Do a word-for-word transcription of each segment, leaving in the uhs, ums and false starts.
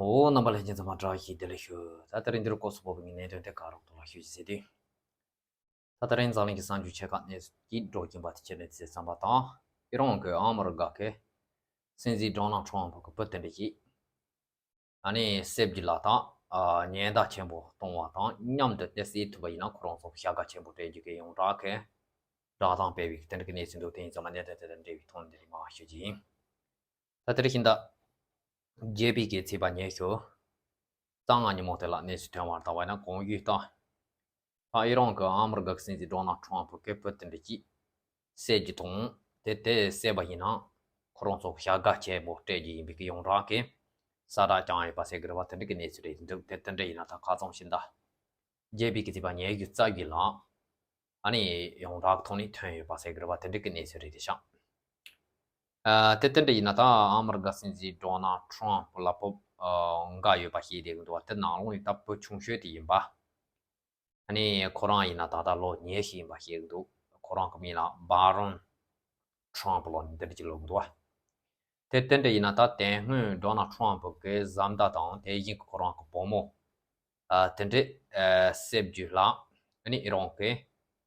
འོ། རྣམ་པ་ལྷན་རྒྱས་ཚང་མ་བཀྲ་ཤིས་བདེ་ལེགས་ཞུ། ད་དེ་རིང་འདིར་སྐོར་སུ་བབས་པའི་གནད་དོན་དེ་ག་རོགས་ཐོག་ལ་ཞུ་ཞིག་ཟེར་དུས། ད་དེ་རིང་འཛམ་གླིང་གི་གསར་འགྱུར་ཆེ་ཁག་གནས་ཚུལ་གྱིས་སྒྲོག་གིན་པ་དེ་ཆེད་ལས་ཚེ་བསམ་པ་དང་། ཨི་རང་གི་ཨ་མི་རི་ཀ་གི་སྲིད་འཛིན་ཌོ་ནལ་ཊམ་ཕ་གི་བུ་དེ་འདྲ་ཞིག་ཨ་ནི་སྲིད་ཇུས་ལ་དང་ཉེན་བརྡ་ཆེན་པོ་གཏོང་བ་དང་མཉམ་དུ་དེ་སེལ་ཐུབ་པ་ཡིན་ན་ཁོ་རང་ཚོ་བྱ་དགའ་ཆེན་པོ་སྤྲད་རྒྱུ་གི་ཡོངས་གྲགས་ཀྱི་བསྒྲགས་གཏམ་སྤེལ་བའི་དེ་འདྲ་གི་གནས་ཚུལ་འདུག་དེ་ཡིན་ཙང་མ་གནད་དོན་དེ་དང་འབྲེལ་བའི་ཐོག་ནས་འདི་རིགས་མང་བ་ཞུ་རྒྱུ་ཡིན། ད་དེ་རིང་ཤིང་རྟ་རྒྱལ་པོའི་གི་ཚིག་པ་ཉེ་ཞོ། གཙང་ང་ཉིན་མོ་དེ་ལ་གནས་ཚུལ་ཐོན་བར་ལྟ་བ་ཡིན་ན་གོང་ཞུས་ལྟར། ད་ཨི་རང་གི་ཨ་མི་རི་ཀ་གི་སྲིད་འཛིན་ཌོ་ནལ་ཊམ་ཕ་གི་བུ་དེ་འདྲ་གྱིས་སྲིད་ཇུས་དང་དེ་དེ་སེལ་བ་ཡིན་ན་ཁོ་རང་ཚོ་བྱ་དགའ་ཆེན་པོ་སྤྲད་རྒྱུ་ཡིན་པའི་གི་ཡོངས་གྲགས་ཀྱི་གསལ་བསྒྲགས་བསྐྱངས་ཡོད་པ་ཟེར་གི་རེད་བ། དེ་འདྲ་གི་གནས་ཚུལ་རེད་འདུག་དེ་དེ་འདྲ་ཡིན་ན་ད་ཁ་ཚང་ཤིང་རྟ་རྒྱལ་པོའི་གི་ཚིག་པ་ཉེ་ཞོ་རྩ་བརྒྱད་ལ་ཨ་ནི་ཡོངས་གྲགས་ཐོག་ནས་ཐོན་ཡོད་པ་ཟེར་གི་རེད་བ། དེ་འདྲ་གི་གནས་ཚུལ་རེད་དེ་ཤག་ཨ། དེ་དེ་འདྲ་ཡིན་ན་ད་ཨ་མི་རི་ཀ་སྲིད་འཛིན་ཌོ་ནལ་ཊམ་ཕ་ལ་བབ་ཨ་འགའ་ཡོད་པ་ཤེས་བསྡད་གི་འདུག་བ། དེ་ནང་ལོགས་ནས་ད་བུ་ཆུང་ཤོས་དེ་ཡིན་པ། ཨ་ནི་ཁོ་རང་ཡིན་ན་ད་ལྟ་ལོ་ཉེར་བཞི་ཡིན་པ་ཤེས་གི་འདུག་ཁོ་རང་གི་མིང་ལ་བྷ་རོན་ཊམ་ཕ་ལོ་འདི་འདྲ་ཅིག་ལབ་གི་འདུག་བ། དེ་དེ་འདྲ་ཡིན་ན་ད་དེ་སྔོན་ཌོ་ནལ་ཊམ་ཕ་གི་བཟའ་ཟླ་དང་དེ་བཞིན་གྱི་ཁོ་རང་གི་བུ་མོ། ཨ། དེ་འདྲས་ཨ་སྲིད་ཇུས་ལ་ཨ་ནི་ཨི་རང་གི་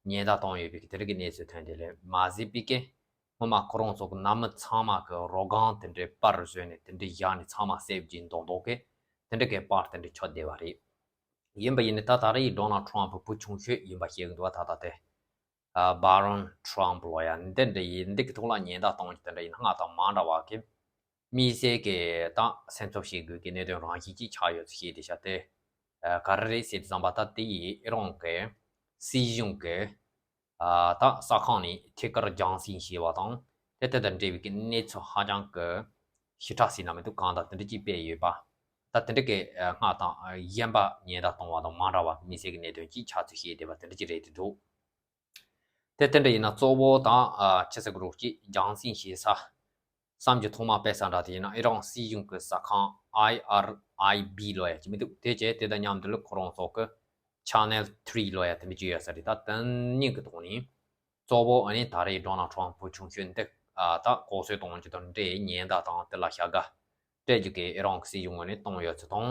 ཉེན་བརྡ་བཏང་ཡོད་པའི་དེ་འདྲ་གི་གནས་ཚུལ་ཐོན་དེ་ལས་མ་ཟད་པའི་གི་སྔོན་མ་ཁོ་རང་ཚོ་གི་ནང་མི་ཚང་མ་གི་རོ་སྒང་དེ་འདྲས་པར་བཟོས་ནས་དེ་འདྲས་བཞག་ནས་ཚང་མ་སྲིད་ཇུས་འདོན་མདོག་གི་དེ་འདྲ་གི་པར་དེ་འདྲས་ཁྱབ་བསྡད་པ་རེད། ཡིན་པ་ཡིན་ནི་ད་ད་རེས་ཌོ་ནལ་ཊམ་ཕ་བུ་ཆུང་ཤོས་ཡིན་པ་ཤེས་གི་འདུག་བ། ད་ལྟ་དེ་ཨ་བྷ་རོན་ཊམ་ཕ་ལོ་ཡ་འདི་འདྲ་ཡིན་འདི་གི་ཐོག་ལ་ཉེན་བརྡ་གཏོང་རྒྱུ་དེ་འདྲ་ཡིན་སྔར་དང་མ་འདྲ་བ་གི་དམིགས་བསལ་གྱི་ད་སེམས་འཚབ་བྱེད་དགོས་ཀྱི་གནད་དོན་རང་བཞིན་ཅིག་ཆགས་ཡོད་ཚུལ་བཤད་དེ་བྱ་སྟེ། ཨ། ག་རེ་རེད་ཟེར་དུས་ཙམ་པ་ད་དེ་ཡིས་ཨི་རང་གི་སྲིད་གཞུང་གི་ཨ་ད་ས་ཁང་ནས་ཐད་ཀར་རྒྱང་སྲིང་བྱས་པ་དང་དེ་དེ་དང་འབྲེལ་བའི་གི་གནས་ཚུལ་ཧ་ཅང་གི་ཞིབ་ཕྲ་ཟེར་ན་མི་འདུག་གང་ལྟར་དེ་འདྲ་ཅིག་སྤེལ་ཡོད་པ། ད་དེ་འདྲ་གི་ཨ་སྔར་དང་ཨ་གཞན་པ་ཉེན་བརྡ་གཏོང་བ་དང་མ་འདྲ་བ་དམིགས་བསལ་གྱི་གནད་དོན་ཅིག་ཆགས་ཚུལ་བཤད་བསྡད་པ་དེ་འདྲ་ཅིག་རེད་དེ་འདུག་དེ་དེ་འདྲ་ཡིན་ན་གཙོ་བོ་དང་ཨ་ཆི་ཟེར་གི་རོགས་ཅིག་རྒྱང་སྲིང་བྱེད་ས་བསམ་རྒྱུ་ཐོག་མ་དཔེ་ས་འདྲ་དེ་ཡིན་ན་ཨི་རང་སྲིད་གཞུང་གི་ས་ཁང་ཨའི་ཨར་ཨའི་བི་ལོ་ཡ་ཅིག་མི་འདུག་དེ་བྱས་དེ་དང་མཉམ་དུ་ལ་ཁོ་རང་ཚོ་གི་ཆེ་ནལ་ཐི་རི་ལོ་ཡ་དེ་འདྲ་ཅིག་ཡོད་ས་རེད། ད་དེ་གཉིས་ཀྱི་ཐོག་ནས་གཙོ་བོ་ཨ་ནི་ད་རེས་ཌོ་ནལ་ཊམ་ཕ་བུ་ཆུང་ཤོས་འདི་ཨ་ད་ལྐོག་གསོད་གཏོང་རྒྱུ་དང་འབྲེལ་ཉེན་བརྡ་དང་དེ་ལ་བྱ་དགའ་སྤྲད་རྒྱུ་གི་ཨི་རང་གི་སྲིད་གཞུང་ངོས་ནས་གཏོང་ཡོད་ཚུལ་དང་།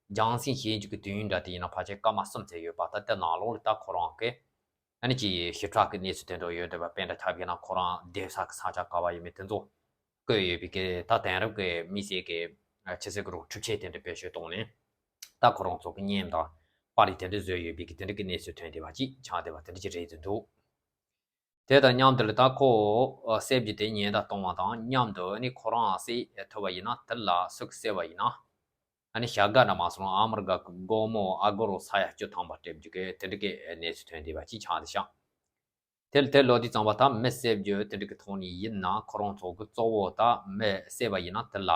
རྒྱང་སྲིང་བྱེད་རྒྱུ་གི་དུས་ཡུན་འདྲ་དེ་ཡིན་ན་ཕལ་ཆེར་སྐར་མ་གསུམ་ཙམ་ཡོད་པ། ད་དེ་ནང་ལོགས་ལ་ད་ཁོ་རང་གི་ཨ་ནི་ཅིག་ཞིབ་ཕྲ་གི་གནས་ཚུལ་དེ་འདྲ་ཡོད་འདུག་པ། དཔེ་འདྲ་ཆ་བཞག་ན་ཁོ་རང་བསྡད་ས་གི་ས་ཆ་ག་བ་ཡིན་མིན་དེ་ཚོ་བཀོད་ཡོད་པའི་གི་ད་དེང་རབས་གི་དམིགས་བསལ་གི་ཆི་ཟེར་གི་རོགས་འཕྲུལ་ཆས་དེ་འདྲ་བེད་སྤྱོད་གཏོང་ནས་ད་ཁོ་རང་ཚོ་གི་བརྙན་དང་པར་རིས་དེ་འདྲ་བཟོས་ཡོད་པའི་གི་དེ་འདྲ་གི་གནས་ཚུལ་ཐོན་བསྡད་པ་ཅིག་ཆགས་བསྡད་པ་དེ་འདྲ་ཅིག་རེད་འདུག་དེ་དང་མཉམ་དུ་ལ་ད་ཁོ་ཨ་སྲིད་ཇུས་དེ་ཉེན་བརྡ་གཏོང་བ་དང་མཉམ་དུ་ནི་ཁོ་རང་སྲིད་ཐུབ་པ་ཡིན་ན་དེ་ལ་སུག་སེ་བ་ཡིན་ན་ཨ་ནི་བྱ་དགའ་འདྲ་མ་སོང་ཨ་མི་རི་ཀ་གི་སྒོར་མོ་ཨ་སྒོར་རོ་ས་ཡ་བཅུ་ཐམ་པ་སྤྲད་རྒྱུ་གི་དེ་འདྲ་གི་གནས་ཚུལ་ཐོན་བསྡད་པ་ཅིག་ཆགས་བསྡད་ཤག་དེ་ལ་དེ་ལོ་དུས་ཙམ་པ་ད་མི་སྲིད་ཇུས་དེ་འདྲ་གི་ཐོག་ནས་ཡིན་ན་ཁོ་རང་ཚོ་གི་གཙོ་བོ་ད་མི་སྲིད་པ་ཡིན་ན་དེ་ལ་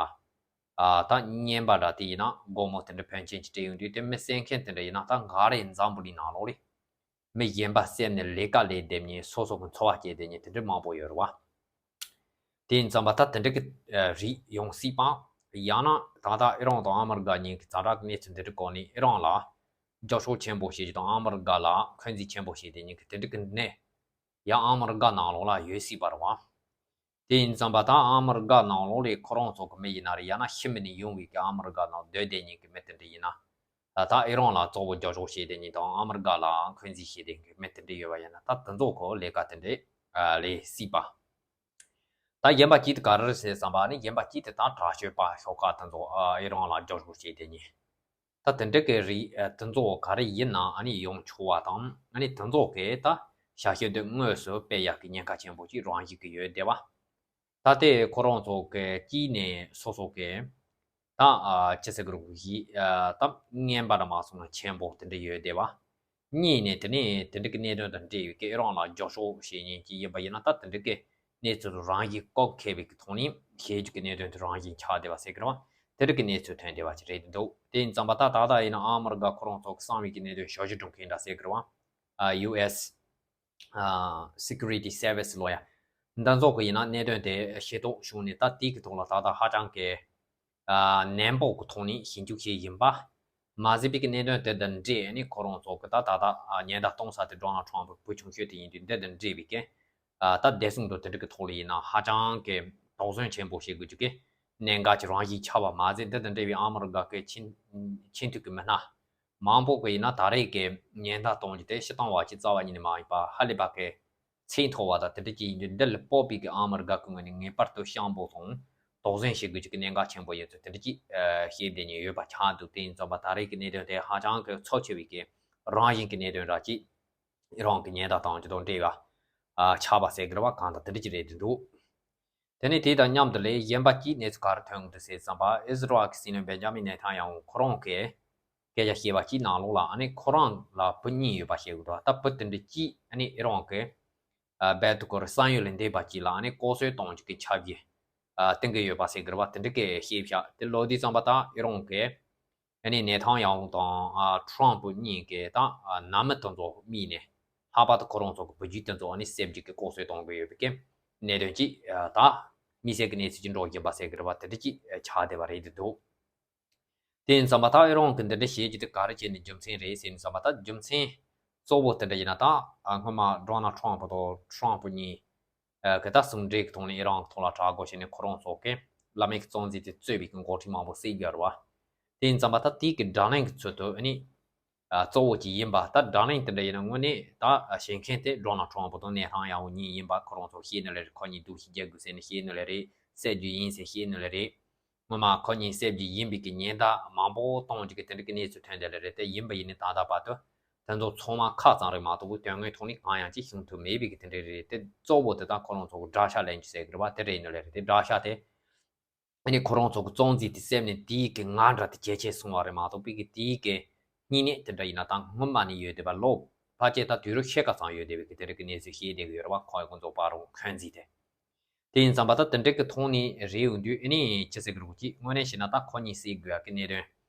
ཨ་ད་རྔན་པ་འདྲ་དེ་ཡིན་ན་སྒོར་མོ་དེ་འདྲ་ཕོན་ཆེན་ཅིག་སྤྲད་ཡོང་དུས་དེ་མི་སྲིད་མཁན་དེ་འདྲ་ཡིན་ན་ད་འགའ་རེ་འཛམ་བུ་གླིང་ནང་ལོགས་ལ་མི་གཞན་པ་བསད་ནས་ལས་ཀ་ལས་བསྡད་མཁན་སོ་སོ་གི་འཚོ་བ་སྐྱེལ་བསྡད་མཁན་དེ་འདྲ་མང་པོ་ཡོད་རེད་བ། དེ་ཡིན་ཙམ་པ་ད་དེ་འདྲ་གི་ཨ་རིགས་ཡོང་སྲིད་པ། ཡང་ན་ད་ལྟ་ཨི་རན་དང་ཨ་མི་རི་ཀ་གཉིས་ཀྱི་ཛ་དྲག་གི་གནས་ཚུལ་འདི་འདྲ་སྐོར་ནས་ཨི་རན་ལ་རྒྱབ་སྐྱོར་ཆེན་པོ་བྱེད་རྒྱུ་དང་ཨ་མི་རི་ཀ་ལ་འཁོན་འཛིན་ཆེན་པོ་བྱེད་དེ་གཉིས་ཀྱི་དེ་འདྲ་གི་གནས་ཡང་ཨ་མི་རི་ཀ་ནང་ལོགས་ལ་ཡོད་སྲིད་པ་རེད་བ། དེ་ཡིན་ཙམ་པ་ད་ཨ་མི་རི་ཀ་ནང་ལོགས་ལ་ཁོ་རང་ཚོ་གི་མི་ཡིན་ན་རེད། ཡང་ན་ཕྱི་མི་ནས་ཡོང་བའི་གི་ཨ་མི་རི་ཀ་ནང་སྡོད་བསྡད་མཁན་གི་མི་དེ་འདྲ་ཡིན་ན། ད་ཨི་རན་ལ་གཙོ་བོ་རྒྱབ་སྐྱོར་བྱེད་དེ་གཉིས་དང་ཨ་མི་རི་ཀ་ལའང་འཁོན་འཛིན་བྱེད་དེ་གི་མི་དེ་འདྲ་ཡོད་པ་ཡིན་ན་ད་དེ་ཚོ་གི་ལས་ཀ་དེ་འདྲ་ལས་སྲིད་པ། ད་གཞན་པ་གཅིག་དེ་ག་རེ་རེད་ཟེར་བསམ་པ་ནི་གཞན་པ་གཅིག་དེ་ད་དྲག་སྤྱོད་པ་ཤོག་ཁག་དེ་ཚོ་ཨི་རན་ལ་རྒྱབ་སྐྱོར་བྱེད་དེ་གཉིས། ད་དེ་འདྲ་གི་རིགས་དེ་ཚོ་ག་རེ་ཡིན་ན་ཨ་ནི་ཡོང་ཆོག་པ་དང་ཨ་ནི་དེ་ཚོ་གི་ད་བྱ་སྤྱོད་དེ་དངོས་སུ་སྤེལ་ཡག་གི་ཉེན་ཁ་ཆེན་པོ་ཅིག་རང་བཞིན་གི་ཡོད་བསྡད་པ། ད་ལྟའི་ཁོ་རང་ཚོ་གི་གཅིག་ནས་སོ་སོ་གི་ད་ཨ་ཅི་ཟེར་གི་རུ་གི་ཨ་ད་རྔན་པ་འདྲ་མ་སོང་ན་ཆེན་པོ་དེ་འདྲ་ཡོད་བསྡད་པ། གཉིས་ནས་དེ་ནས་དེ་འདྲ་གི་གནད་དོན་དང་འབྲེལ་བའི་གི་ཨི་རན་ལ་རྒྱབ་སྐྱོར་བྱེད་མཁན་གཅིག་ཡིན་པ་ཡིན་ན་ད་དེ་འདྲ་གི་གནས་ཚུལ་རང་བཞིན་བཀག་འཁེལ་བའི་གི་ཐོག་ནས་བྱེད་རྒྱུ་གི་གནད་དོན་དེ་རང་བཞིན་ཆགས་བསྡད་པ་ཟེར་གི་རེད་བ། དེ་འདྲ་གི་གནས་ཚུལ་ཐོན་བསྡད་པ་ཅིག་རེད་འདུག་དེ་ཡིན་ཙམ་པ་ད་ད་ལྟ་ཡིན་ན་ཨ་མི་རི་ཀ་ཁོ་རང་ཚོ་གི་གསང་བའི་གི་གནད་དོན་ཞབས་ཞུ་སྒྲུབ་མཁན་འདྲ་ཟེར་གི་རེད་བ། ཨ་ཡུ་ཨེས་ཨ་སི་ཀུ་རི་ཊི་སར་བི་སི་ལོ་ཡ། འདི་ཚོ་གི་ཡིན་ན་གནད་དོན་དེ་ཤེས་རྟོགས་བྱུང་ནས་ད་དེའི་གི་ཐོག་ལ་ད་ལྟ་ཧ་ཅང་གི་ཨ་ནན་པོ་གི་ཐོག་ནས་ཞིབ་འཇུག་བྱས་ཡིན་པ། མ་ཟད་པའི་གི་གནད་དོན་དེ་དང་འབྲེལ་ནས་ཁོ་རང་ཚོ་གི་ད་ད་ལྟ་ཨ་ཉེན་བརྡ་གཏོང་ས་དེ་ཌོ་ནལ་ཊམ་ཕ་བུ་ཆུང་ཤོས་དེ་ཡིན་དུས་འདི་དང་འབྲེལ་བའི་གི་ཨ་ད་བདེ་སྲུང་དང་དེ་འདྲ་གི་ཐོག་ལ་ཡིན་ན་ཧ་ཅང་གི་དོགས་ཟོན་ཆེན་པོ་བྱེད་དགོས་རྒྱུ་གི་ གནད་འགག་གི་རང་བཞིན་ཆགས་པ་མ་ཟད། འདི་དང་འབྲེལ་བའི་ཨ་མི་རི་ཀ་གི་ཆེས་ཆེས་མཐོའི་གི་མི་སྣ་མང་པོ་གི་ཡིན་ན་ད་རེས་ཀྱི་ཉེན་བརྡ་གཏོང་རྒྱུ་དེ་སྤྱིར་བཏང་བ་གཅིག་རྩ་བ་ཉིད་ནས་མ་ཡིན་པ། ཧ་ལས་པ་གི་ཚད་མཐོ་བ་དང་དེ་འདྲ་ཅིག་ཡིན་དུས། འདི་ལ་སྤོབས་པའི་གི་ཨ་མི་རི་ཀ་གི་ངོས་ནས་ངེས་པར་དུ་ཤངས་པོ་དང་དོགས་ཟོན་བྱེད་དགོས་ཀྱི་གནད་འགག་ཆེན་པོ་ཡིན་ཚུལ་དེ་འདྲ་ཅིག་བཤད་བསྡད་མཁན་ཡོད་པ་ཆགས་འདུག་དེ་ཡིན་ཙང་པ་ད་རེས་ཀྱི་གནད་དོན་དེ་ཧ་ཅང་གི་ཚབས་ཆེ་བའི་གི་རང་བཞིན་གྱི་གནད་དོན་ར་ཅིག་ཨི་རན་གྱི་ཉེན་བརྡ་བཏང་རྒྱུ་དང་འབྲེལ་བ་ཨ་ཆགས་པ་ཟེར་གི་རེད་པ། གང་ལྟར་དེ་འདྲ་ཅིག་རེད་འདུག་དེ་ནས་དེ་དང་མཉམ་དུ་ལས་གཞན་པ་གཅིག་གནས་ཚུལ་ག་རེ་ཐོན་གི་འདུག་ཟེར་ཙམ་པ། ཨི་ཟི་རལ་གྱི་སྲིད་བློན་བེན་ཇ་མིན་ནེ་ཐན་ཡ་ཧུ་ཁོ་རང་གིས་སྐད་ཆ་བཤད་པ་གཅིག་ནང་ལོགས་ལ་ཨ་ནི་ཁོ་རང་ལ་བུ་གཉིས་ཡོད་པ་བཤད་གི་འདུག་ད་བུ་དེ་འདྲ་གཅིག་ཨ་ནི་ཨི་རན་གྱི་ཨ་རྦད་དེ་ཁོ་རང་བསམ་ཡུལ་ལས་འདས་པ་གཅིག་ལ་ཨ་ནི་ལྐོག་གསོད་གཏོང་རྒྱུ་གི་འཆར་གཞི་ཨ་བཏིང་གི་ཡོད་པ་ཟེར་གི་རེད་པ། དེ་འདྲ་གི་བཤད་བཞག་དེ་ལོ་དུས་ཙམ་པ་ད་ཨི་རན་གྱི་ཨ་ནི་ནེ་ཐན་ཡ་ཧུ་དང་ཨ་ཁྲམ་ཕུ་གཉིས་ཀྱིས་ད་ཨ་ནང་མི་དེ་ཚོ་རྨས་ནས་ལྷག་པར་དུ་ཁོ་རང་ཚོ་གི་བུ་རྒྱུད་དེ་ཚོ་ཨ་ནི་བསད་རྒྱུ་གི་ལྐོག་གསོད་གཏོང་གི་ཡོད་པའི་གི་གནད་དོན་གཅིག་ཨ་ད་དམིགས་བསལ་གྱི་གནས་ཚུལ་གཅིག་འགྲོ་བཞིན་པ་ཟེར་གི་རེད་པ། དེ་འདྲ་གཅིག་ཨ་ཆགས་བསྡད་པ་རེད་འདུག་དེ་ཡིན་ཙམ་པ་ད་ཨི་རན་གྱིས་འདི་འདྲ་བྱེད་རྒྱུ་དེ་ག་རེ་བྱས་ནས་རྒྱུ་མཚན་རེད་ཟེར་ནས་ཙམ་པ། ད་རྒྱུ་མཚན་གཙོ་བོ་དེ་འདྲ་ཡིན་ན་ད་ཨ་སྔོན་མ་ཌོ་ནལ་ཁྲམ་ཕུ་དང་ཁྲམ་ཕུ་གཉིས་ཨ་གི་ད་ཟུང་འབྲེལ་གྱི་ཐོག་ནས་ཨི་རན་གྱི་ཐོག་ལ་དྲག་རྒོལ་བྱས་ནས་ཁོ་རང་ཚོ་གི་བླ་མའི་གཙོ་འཛིན་དེ་གཙོས་པའི་གི་འགོ་ཁྲིད་མང་པོ་བསད་ཡོད་རེད་པ། དེ་ཡིན་ཙམ་པ་ད་དེའི་གི་དགྲ་ལན་གྱི་ཚུལ་དུ་ཨ་ནི་ཨ་གཙོ་བོ་གཅིག་ཡིན་པ། ད་དགྲ་ལན་དེ་འདྲ་ཡིན་ན་དངོས་གནས་ད་བྱེད་མཁན་དེ་ཌོ་ནལ་ཁྲམ་ཕུ་དང་ནེ་ཐན་ཡ་ཧུ་གཉིས་ཡིན་པ་ཁོ་རང་ཚོ་ཤེས་ནི་ལ་རེད། ཁོ་གཉིས་སྡུག་ཤི་རྒྱག་དགོས་ཟེར་ནས་ཤེས་ནི་ལ་རེད། བསད་རྒྱུ་ཡིན་ཟེར་ཤེས་ནི་ལ་རེད། སྔོན་མ་ཁོ་གཉིས་བསད་རྒྱུ་ཡིན་པའི་གི་ཉེན་བརྡ་མང་པོ་གཏོང་རྒྱུ་གི་དེ་འདྲ་གི་གནས་ཚུལ་ཐོན་བསྡད་ལ་རེད། དེ་ཡིན་པ་ཡིན་ནའི་ད་ལྟ་བར་དུ་དེ་ཚོ་ཚང་མ་ཁ་ཙམ་རེད་མ་གཏོགས་དོན་དངོས་ཐོག་ནས་གང་ཡང་ཅིག་བྱུང་ཐུབ་མེད་པའི་གི་དེ་འདྲ་རེད། དེ་གཙོ་བོ་དེ་ད་ཁོ་རང་ཚོ་གི་དགྲ་ཤ་ལེན་རྒྱུ་ཟེར་གི་རེད་པ། དེ་རེད་ནི་ལ་རེད། དེ་དགྲ་ཤ་དེ་ཨ་ནི་ཁོ་རང་ཚོ་གི་གཙོ་འཛིན་དེ་བསད་ནས་དེའི་གི་ང་འདྲ་དེ་ཇེ་ཆེ་སོང་བ་རེད་མ་གཏོགས་པའི་གི་དེའི་གི་སྨྱུང་གནས་དེ་འདྲ་ཡིན་ན་ད་སྔོན་མ་ནས་ཡོད་བསྡད་པ། ལོ་ཕལ་ཆེར་ད་དུས་རབས་ཕྱེད་ཀ་ཙམ་ཡོད་བསྡད་པའི་གི་དེ་འདྲ་གི་གནས་ཚུལ་བཤད་བསྡད་གི་ཡོད་རེད་པ། ཁོ་ཡི་ཁོ་ཚོ་བར་རུ་འཁོན་འཛིན་དེ། དེ་ཡིན་ཙང་པ་ད་དེ་འདྲ་གི་ཐོག་ནས་རེད་ཡོང་དུས་ཨ་ནི་ཅི་ཟེར་གི་རེད་གོ། ཅིག་དངོས་གནས་བཤད་ན་ད་ཁོ་གཉིས་བསད་དགོས་ཡ་གི་གནད་དོན་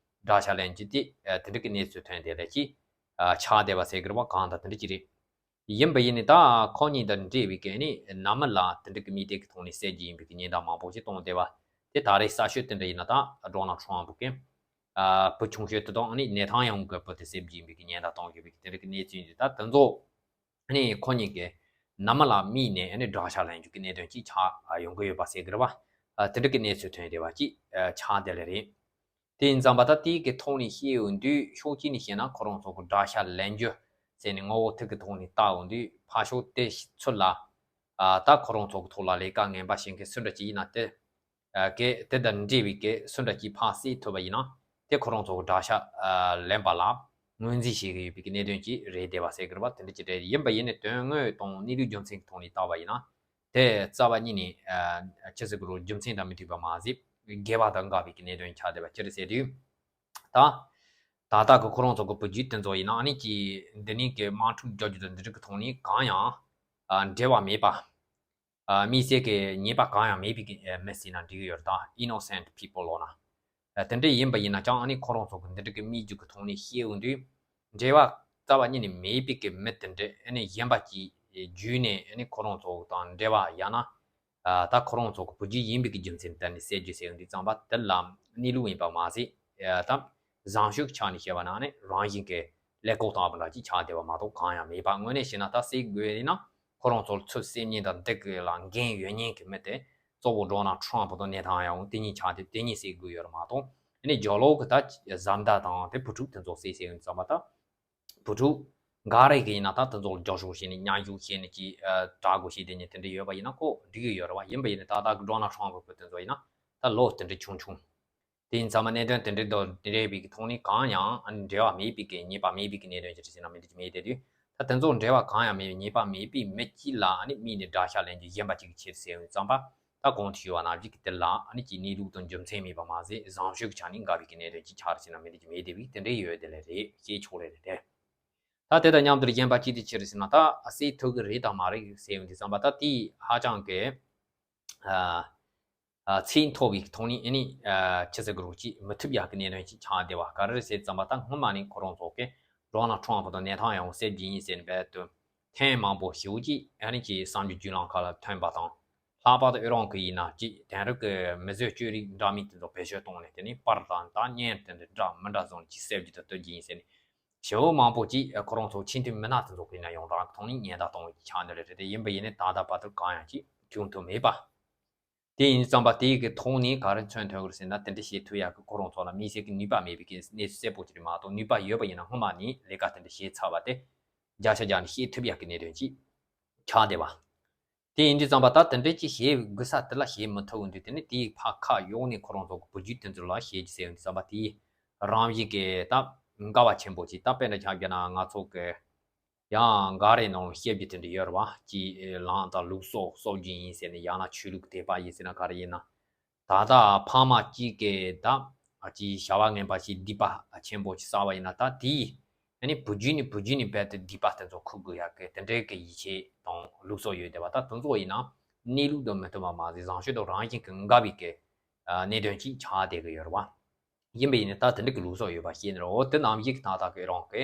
དགྲ་ཤ་ལེན་རྒྱུ་དེ་ཨ་དེ་འདྲ་གི་གནས་ཚུལ་ཐོན་བསྡད་ལ་ཅིག་ཨ་ཆགས་བསྡད་པ་ཟེར་གི་རེད་པ། གང་ལྟར་དེ་འདྲ་ཅིག་རེད། ཡིན་པ་ཡིན་ནའི་ད་ཁོ་གཉིས་དང་འབྲེལ་བའི་གི་ཨ་ནི་ནང་མི་ལ་དེ་འདྲ་གི་དམིགས་གཏད་ཀྱི་ཐོག་ནས་བསད་རྒྱུ་ཡིན་པའི་གི་ཉེན་བརྡ་མང་པོ་ཞིག་བཏང་བསྡད་པ་དེ་ད་རེས་གསར་ཤོས་དེ་འདྲ་ཡིན་ན་ད་ཌོ་ནལ་ཁྲམ་ཕུ་གི་ཨ་བུ་ཆུང་ཤོས་དེ་དང་ཨ་ནི་ནེ་ཐན་ཡ་ཧུ་གི་བུ་དེ་བསད་རྒྱུ་ཡིན་པའི་གི་ཉེན་བརྡ་བཏང་ཡོད་པའི་གི་དེ་འདྲ་གི་གནས་ཚུལ་ཡིན་དུས། ད་དེ་ཚོ་ཨ་ནི་ཁོ་གཉིས་ཀྱིས་ནང་མི་ལ་དམིགས་ནས་ཨ་ནི་དགྲ་ཤ་ལེན་རྒྱུ་གི་གནད་དོན་ཅིག་ཆགས་ཡོང་གི་ཡོད་པ་ཟེར་གི་རེད་པ། ཨ་དེ་འདྲ་གི་གནས་ཚུལ་ཐོན་བསྡད་པ་ཅིག་ཨ་ཆགས་བསྡད་ལ་རེད། དེ་ཡིན་ཙང་པ་ད་དེའི་གི་ཐོག་ནས་བཤད་ཡོང་དུས་ཕྱོགས་གཅིག་ནས་བཤད་ན་ཁོ་རང་ཚོ་གི་དགྲ་ཤ་ལེན་རྒྱུ་ཟེར་ནས་ངོ་བོ་ཐིག་གི་ཐོག་ནས་བལྟ་ཡོང་དུས་ཕར་ཕྱོགས་དེ་ཚུར་ལ་ཨ་ད་ཁོ་རང་ཚོ་གི་ཐོག་ལ་ལས་ཀ་ངན་པ་བྱེད་མཁན་སུ་འདྲ་ཅིག་ཡིན་ན་དེ་ཨ་གི་དེ་དང་འབྲེལ་བའི་གི་སུ་འདྲ་ཅིག་ཕར་བསད་ཐུབ་པ་ཡིན་ན་དེ་ཁོ་རང་ཚོ་གི་དགྲ་ཤ་ཨ་ལེན་པ་ལ་ངོས་འཛིན་བྱེད་ཀྱི་ཡོད་པའི་གི་གནད་དོན་ཅིག་རེད་བསྡད་པ་ཟེར་གི་རེད་པ། དེ་འདྲ་ཅིག་རེད། ཡིན་པ་ཡིན་ནའི་དོན་དངོས་དང་གནས་ལུགས་རྒྱུ་མཚན་གི་ཐོག་ནས་བལྟ་བ་ཡིན་ན། དེ་རྩ་བ་ཉིད་ནས་ཨ་ཅི་ཟེར་དགོས་རེད། རྒྱུ་མཚན་དང་མི་མཐུན་པ་མ་ཟད་འགལ་བ་དང་འགལ་བའི་གི་གནད་དོན་ཆགས་བསྡད་པ་ཅི་རེད་ཟེར་དུས། ད་ད་ལྟ་གི་ཁོ་རང་ཚོ་གི་བུ་རྒྱུད་དེ་ཚོ་ཡིན་ན་ཨ་ནི་ཀྱི་འདི་ནས་གི་དམག་འཁྲུག་རྒྱག་རྒྱུ་དང་འདི་རིགས་ཀྱི་ཐོག་ནས་གང་ཡང་ཨ་འབྲེལ་བ་མེད་པ། ཨ་དམིགས་བསལ་གྱི་ཉེས་པ་གང་ཡང་མེད་པའི་གི་ཨ་མི་ཟེར་ན་འགྲིག་གི་ཡོད་རེད། ད་innocent people ལོ་ན། ཨ་དེ་འདྲ་ཡིན་པ་ཡིན་ན་ཅང་ཨ་ནི་ཁོ་རང་ཚོ་གི་འདི་འདྲ་གི་དམིགས་རྒྱུ་གི་ཐོག་ནས་བཤད་ཡོང་དུས། འབྲེལ་བ་རྩ་བ་ཉིད་ནས་མེད་པའི་གི་མི་དེ་འདྲ་ཨ་ནི་གཞན་པ་ཅིག་བརྒྱུད་ནས་ཨ་ནི་ཁོ་རང་ཚོ་དང་འབྲེལ་བ་ཡང་ན་ཨ་ད་ཁོ་རང་ཚོ་གི་བུ་རྒྱུད་ཡིན་པའི་གི་རྒྱུ་མཚན་བཏོན་ནས་བསད་རྒྱུ་ཟེར་ཡོང་དུས་ཙམ་པ་དེ་ལ་གནས་ལུགས་ཡིན་པ་མ་ཟད། ཨ་ད་བཟང་སྤྱོད་ཀྱི་ཆ་ནས་བཤད་པ་ན་ཨ་ནི་རང་བཞིན་གྱི་ཀླད་ཀོར་བཏང་བ་འདྲ་ཅིག་ཆགས་བསྡད་པ་མ་གཏོགས་གང་ཡང་མེད་པ། དངོས་གནས་བཤད་ན་ད་བསད་དགོས་ཡིན་ན། ཁོ་རང་ཚོར་ཚུར་བསད་ཉེན་དང་འདི་གི་ལ་འགན་ཡོད་ཉེན་གི་མི་དེ་གཙོ་བོ་ཌོ་ནལ་ཁྲམ་ཕུ་དང་ནེ་ཐན་ཡ་ཧུ་དེ་གཉིས་ཆགས་ཏེ་དེ་གཉིས་བསད་དགོས་ཡོད་རེད་མ་གཏོགས། ཨ་ནི་རྒྱབ་ལོགས་གི་ད་བཟའ་ཟླ་དང་དེ་བུ་ཕྲུག་དེ་ཚོ་བསད་བསད་ཡོང་ཙམ་པ་ད་བུ་ཕྲུག་འགའ་རེ་གི་ཡིན་ན་ད་དེ་ཚོ་ལ་རྒྱབ་སྐྱོར་བྱས་ནས་མཉམ་ཞུགས་བྱས་ནས་ཀྱི་ཨ་དྲག་རྒོལ་བྱས་དེ་ཉིད་དེ་འདྲ་ཡོད་པ་ཡིན་ན་ཁོ་འགྲིག་གི་ཡོད་རེད་བ། ཡིན་པ་ཡིན་ནའི་ད་ལྟ་གི་ཌོ་ནལ་ཁྲམ་ཕུ་དེ་ཚོ་ཡིན་ན་ད་ལོ་དེ་འདྲ་ཆུང་ཆུང་། དེ་ཡིན་ཙང་མ་གནད་དོན་དེ་འདྲའི་དང་འབྲེལ་བའི་གི་ཐོག་ནས་གང་ཡང་ཨ་ནི་འབྲེལ་བ་མེད་པའི་གི་ཉེས་པ་མེད་པའི་གི་གནད་དོན་ཅི་རེད་ཟེར་ན་མི་འདུག་ཅི་མེད་དེ་དུས། ད་དེ་ཚོ་འབྲེལ་བ་གང་ཡང་མེད་པའི་ཉེས་པ་མེད་པའི་མི་གཅིག་ལ་ཨ་ནི་དམིགས་ནས་དགྲ་ཤ་ལེན་རྒྱུ་གཞན་པ་གཅིག་གི་ཕྱིར་ཟེར་ཡོང་ཙམ་པ། ད་གོང་དུ་ཞུས་པ་ནང་བཞིན་གི་དེ་ལ་ཨ་ནི་ཀྱི་གནས་ལུགས་དང་རྒྱུ་མཚན་མེད་པ་མ་ཟད་བཟང་སྤྱོད་ཀྱི་ཆ་ནས་འགལ་བའི་གི་གནད་དོན་ཅིག་ཆགས་རེད་ཟེར་ན་མི་འདུག་ཅི་མེད་དེ་བས་དེ་འདྲའི་ཡོད་དེ་ལས་རེད་ཞེས་ཆོག་རེད་དེ། ད་དེ་དང་མཉམ་དུ་གཞན་པ་གཅིག་དེ་ཅི་རེད་ཟེར་ན་ད་ཨ་སེ་ཐུག་གི་རེད་དང་མ་རེད་ཟེར་ཡོང་དུས་ཙམ་པ་ད་དེ་ཧ་ཅང་གི་ཨ། ཚད་མཐོ་བའི་ཐོག་ནས་ཨ་ནི་ཆི་ཟེར་དགོས་རེད། ཅིག་མི་ཐུབ་ཡག་གི་གནད་དོན་ཅིག་ཆགས་བསྡད་པ་ག་རེ་རེད་ཟེར་ཙམ་པ། ད་སྔོན་མ་ནས་ཁོ་རང་ཚོ་གིས་ཌོ་ནལ་ཁྲམ་ཕུ་དང་ནེ་ཐན་ཡ་ཧུ་བསད་རྒྱུ་ཡིན་ཟེར་ནས་རྦད་དེ་ཐེངས་མང་པོ་ཞེ་པོ་ཅིག་ཨ་ནི་ཅིག་གསར་འགྱུར་བརྒྱུད་ལམ་ཁག་ལ་ཐོན་པ་དང་། ལྷག་པར་དུ་ཨི་རན་གྱི་ཡིན་ན་ཅིག་དེང་རབས་ཀྱི་མི་བཟོས་བཅོས་རིག་འདྲ་མིན་དེ་ཚོ་བེད་སྤྱོད་བཏང་ནས་དེ་ནས་པར་དང་ད་བརྙན་དེ་འདྲ་འདྲ་མི་འདྲ་བཟོ་ནས་ཅིག་བསད་རྒྱུ་དང་གཏོར་རྒྱུ་ཡིན་ཟེར་ནས་ཞེ་པོ་མང་པོ་ཅིག་ཁོ་རང་ཚོ་ཆེས་མཐོའི་མི་སྣ་དེ་ཚོ་གི་ཡིན་ན་ཡང་རང་གི་ཐོག་ནས་ཉེན་བརྡ་གཏོང་བའི་ཆགས་འདི་རེད་དེ། ཡིན་པ་ཡིན་ནའི་ད་ལྟ་བར་དུ་གང་ཡང་ཅིག་བྱུང་ཐུབ་མེད་པ། དེ་ཡིན་ཙམ་པ་དེའི་གི་ཐོག་ནས་ག་རེ་མཚོན་ཐོན་གི་རེད་ཟེར་ན། དེ་འདྲ་བྱེད་ཐུབ་ཡག་གི་ཁོ་རང་ཚོ་ལ་དམིགས་བསལ་གྱི་ནུས་པ་མེད་པའི་གི་གནས་ཚུལ་གསལ་པོ་ཅིག་རེད་མ་གཏོགས། ནུས་པ་ཡོད་པ་ཡིན་ན་སྔོན་མ་ནས་ལས་ཀ་དེ་འདྲ་བྱས་ཚར་བ་དེ་བརྒྱ་ཆ་བརྒྱ་ནས་བྱེད་ཐུབ་ཡག་གི་གནད་དོན་ཅིག་ཆགས་བསྡད་པ། དེ་ཡིན་དུས་ཙམ་པ་ད་དེ་འདྲ་ཅིག་བྱེད་དགོས་ས་དེ་ལ་བྱེད་མི་ཐུབ་འོང་དུས། དེ་ནི་དེའི་ཕར་ཁ་གཡོགས་ནས་ཁོ་རང་ཚོ་གི་བུ་རྒྱུད་དེ་ཚོ་ལ་བྱེད་ཀྱི་ཟེར་འོང་དུས་ཙམ་པ། དེའི་རང་བཞིན་གྱི་ད་འགལ་བ་ཆེན་པོ་ཅིག་ད་དཔེར་ན་ཆ་བཞག་ན་ང་ཚོ་གི་ཡང་འགའ་རེ་ནང་བཤད་རྒྱུ་དེ་འདྲ་ཡོད་རེད་བ། ཅིག་ལམ་དང་ལུགས་སྲོལ་གསོག་རྒྱུ་ཡིན་ཟེར་ནས། ཡང་ན་ཆོས་ལུགས་དད་པ་ཡིན་ཟེར་ན། ག་རེ་ཡིན་ན། ད་ལྟ་ཕ་མ་གཅིག་གིས་ད་ཅིག་བྱ་བ་ངན་པ་ཞིག་སྡིག་པ་ཆེན་པོ་ཞིག་བསགས་པ་ཡིན་ན། ད་དེའི་ཨ་ནི་བུ་རྒྱུད་ནས་བུ་རྒྱུད་ནས་རྦད་དེ་སྡིག་པ་དེ་ཚོ་འཁུར་དགོས་ཡག་གི་དེ་འདྲའི་གི་ཡིད་ཆེས་དང་ལུགས་སྲོལ་ཡོད་བསྡད་པ། ད་དེ་ཚོ་ཡིན་ན་གནས་ལུགས་དང་མི་མཐུན་པ་མ་ཟད། བཟང་སྤྱོད་དང་རང་བཞིན་གྱི་འགལ་བའི་གི་གནད་དོན་ཅིག་ཆགས་བསྡད་གི་ཡོད་རེད་བ། ཡིན་པ་ཡིན་ན་ད་དེ་འདྲ་གི་ལུགས་སྲོལ་ཡོད་པ་ཤེས་ནི་རེད། འོ་དེ་རྣམ་གཞག་གི་ཐ་ཐག་གི་རང་གི་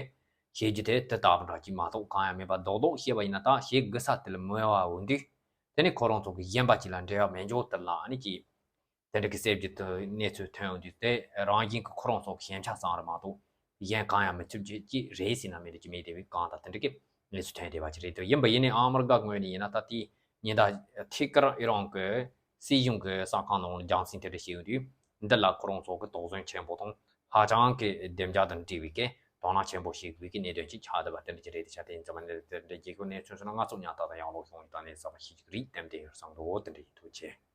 བྱེད་རྒྱུ་དེ་དེ་ལྟ་བུ་འདྲ་ཅིག་མ་གཏོགས་གང་ཡང་མེད་པ་རྡོག་རྡོག་བཤད་པ་ཡིན་ན། ད་བྱེད་དགོས་ས་དེ་ལ་མོས་པ་འོང་དུས། དེ་ནི་ཁོ་རང་ཚོ་གི་གཞན་པ་ཅིག་ལ་འབྲེལ་བ་མེད་འཇོག་དེ་ལ་ཨ་ནི་ཅིག་དེ་འདྲ་གི་སེལ་རྒྱུ་དེ་གནས་ཚུལ་ཐོན་ཡོང་དུས། དེ་རང་བཞིན་གྱི་ཁོ་རང་ཚོ་གི་ཞན་ཆ་ཙམ་རེད་མ་གཏོགས་གཞན་གང་ཡང་མི་ཐུབ་རྒྱུ་ཅིག་རེད་ཟེར་ན་མི་འགྲིག་གི་མེད་བསྡད་པའི་གང་ལྟར་དེ་འདྲ་གི་གནས་ཚུལ་ཐོན་བསྡད་པ་ཅིག་རེད་འདུག་ཡིན་པ་ཡིན་ནའི་ཨ་མི་རི་ཀ་ངོས་ནས་ཡིན་ན། ད་དེ་ཉིན་ད་ཐད་ཀར་ཨི་རན་གྱི་སྲིད་གཞུང་གི་གསར་ཁང་ནང་རྒྱང་སྲིང་དེ་འདྲ་བྱས་ཡོང་དུས། འདི་ལ་ཁོ་རང་ཚོ་གི་དོགས་ཟོན་ཆེན་པོ་དང་ཧ་ཅང་གི་བདེ་འཇགས་དང་འབྲེལ་བའི་གི་དོ་སྣང་ཆེན་པོ་བྱེད་དགོས་ཀྱི་གནད་དོན་ཅིག་ཆགས་བསྡད་པ་དེ་འདྲ་ཅིག་རེད། དེ་ཆ་དེ་ཡིན་ཙམ་པ་ནི་དེ་འདྲ་རྒྱལ་ཁབ་གནས་ཚུལ་སོང་ན་ང་ཚོ་ཉག་ཐག་དང་ཡང་ལོག་སོང་ཡོད། ད་ནས་གསར་པ་ཤེས་ཀྱི་རེད་དམ་བསྡད་ཡོད་བསམ་འདུག་དེ་འདྲ་ཡིན། ཐུགས་རྗེ་ཆེ།